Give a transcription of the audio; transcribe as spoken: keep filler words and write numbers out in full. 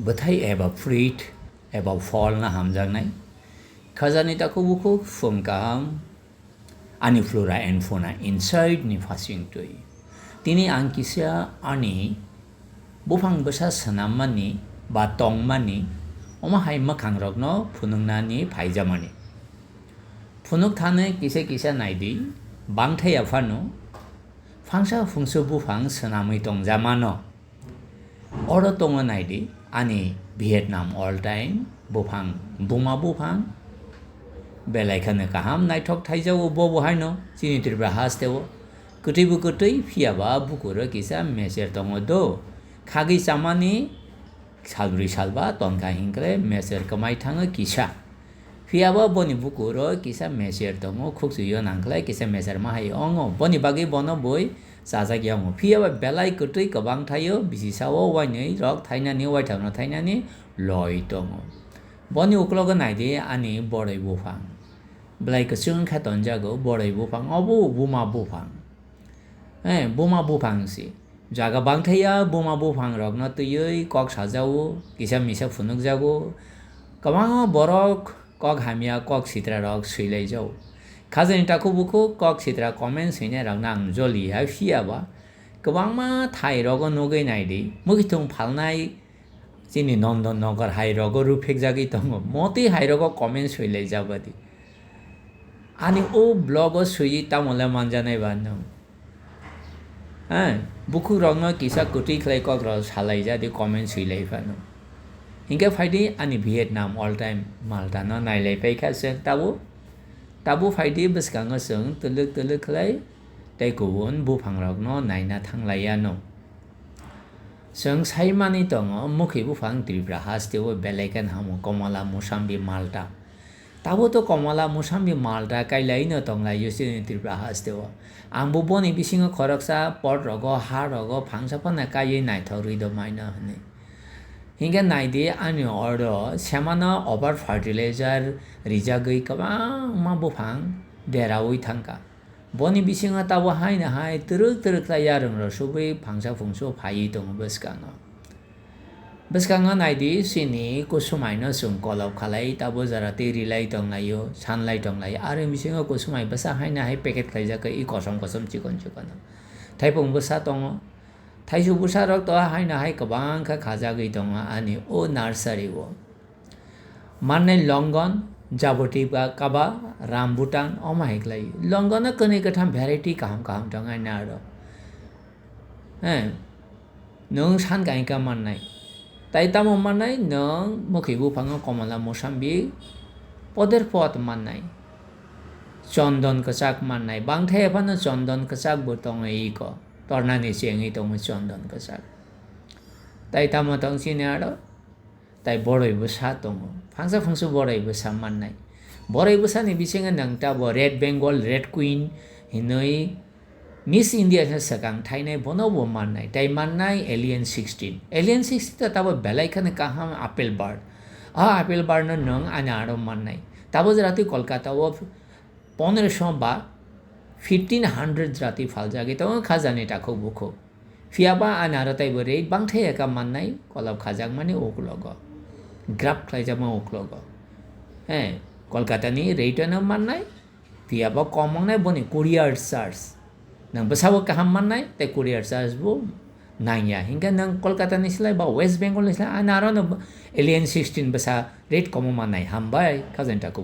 Bwthai eba fruit eba pholno hamjaknai. Khajani takhuk bukhuk phung kaham, ani flora and fauna inside ni phasingtwi. Tini ang kisa ani buphang bwsa swnammani ba tongmani, omo hai mwkhangrokno phunuknani phaijamani. Phunuk thani kisa kisa naidi, bangthaya phano phangsa phungsu buphang swnamwi tongjamano. Oro tongo naidi, ani Vietnam all time buphang, buma buphang. Belai kheno kaham naithok thaijago bo bo haino chini Tripura hasteo. Kwtwi bo kwtwi, phiya ba bukuro kisa mecher tongo do. Khagwi chamani salbrwi salba tonkha hinkhe mecher kwmai thango kisa. Phiya ba boni bukuro kisa mecher tongo, khukchwio nangkhlai kisa mecher ma hai ongo. Boni bagwi bono boi chajak yango. Phiya ba belai kwtwi kwbang thaio, bisi sao wainwi rok thainani, waithangno thainani loi tongo. Boni uklogo naidi ani boroi buphang. Belai kwchwng khe tonjago boroi buphang, obo buma buphang. Eh, buma buphang si. Jaga bangthaya buma buphang rokno twiwi kok sajao, kisa misa phunukjago. Kwbangma borok kok hamya, kok sitra rok swilaijao. Khajani takhuk bukhuk kok sitra comment swinai rokno ang joli ya, phiya ba kwbangma thai rogo nugwi naidi. Muikhwthwng phalnai chini Nondon Nagar hai rogo ruphekjagwi tongo. Motwi hai rogo comment swilaijabadi. Ani o vlog o swiwi tamo le manjanai ba nwng? Eh, bukhuk rokno kisa kwtwi khlai kok rok salai jadi comment swilai phano. Hinkhe phaidi ani Vietnam all time Malta no nailai paikha chwng tabuk. Tabuk phaidi bwskango chwng twlwk twlwk khlai tei kubun buphang rokno naina thanglaiya no. Chwng saimani tongo, mukhi buphang Tripura hasteo belai khe hamo, Komala, Musambi, Malta. Tabo to Komala, Musambi, Malta kailaino tonglaio chini Tripura hasteo. Angbo boni bisingo khoroksa pot rogo, ha rogo phangsa phano kaiwi naithok rwi do maino hwnwi. Hinkhe naidi ani oro semano over fertilizer rijagwi kwbangma buphang deraui thangkha. Boni bisingo tabuk haino hai twrwk twrwk khlai yarwng rok subui phangsa phungsu phaiwi tongo bwskango. Bwskango naidi chini kusumaino chwng kolop khalai tabuk jora tei rilai tonglaio, sanlai tonglaio. Aroni bisingo kusumai bwsa haino hai packet khlaijak khe i kosom kosom chikon chikon. Thaipung bwsa tongo. Thaisu bwsa rok to haino hai kwbang khe khajagwi tongo ani o nursery o. Mannai longon, jaboti ba kaba, rambutan, omo hai khlai. Longono kwnwi kwtham variety kaham kaham tongo ani aro. Eh, nwng san kainka mannai. Tai tamo mannai, nwng mukhi buphango komala, mosambi, poder pot mannai. Chondon kwchak mannai. Bangthai phano chondon kwchak bo tongo iko. Tornani chengwi tongo chondon kwchak. Tai tamo tong chini aro? Tai boroi bwsa tongo. Phangsa phungsu boroi bwsa mannai. Boroi bwsani bisingo nwng tabo Red Bengal, Red Queen hinwi Miss India khe swkang thainai, bono bo mannai. Tai mannai Alien sixteen. Alien sixteen ta tabo belai kheno kaham apple bird. A apple bird no nwng ani aro mannai. Tabo jora twi Kolkata o pondroso ba fifteen hundred jora twi phaljagwi tongo khajani takhuk bukhuk. Phiya ba ani aro taibo rate bangthai eka mannai, kolop khajakmani uklogo. Grab khlaijakma uklogo. He, Kolkata ni rate no mannai, phiya ba kom wngnai boni courier charge. Nwng bwsabo kaham mannai, tei courier charge bo nangya. Hinkhe nwng Kolkata ni slai ba West Bengal ni slai, ani aro no Alien sixteen bwsa rate komo mannai. Hambai, khajani takhuk.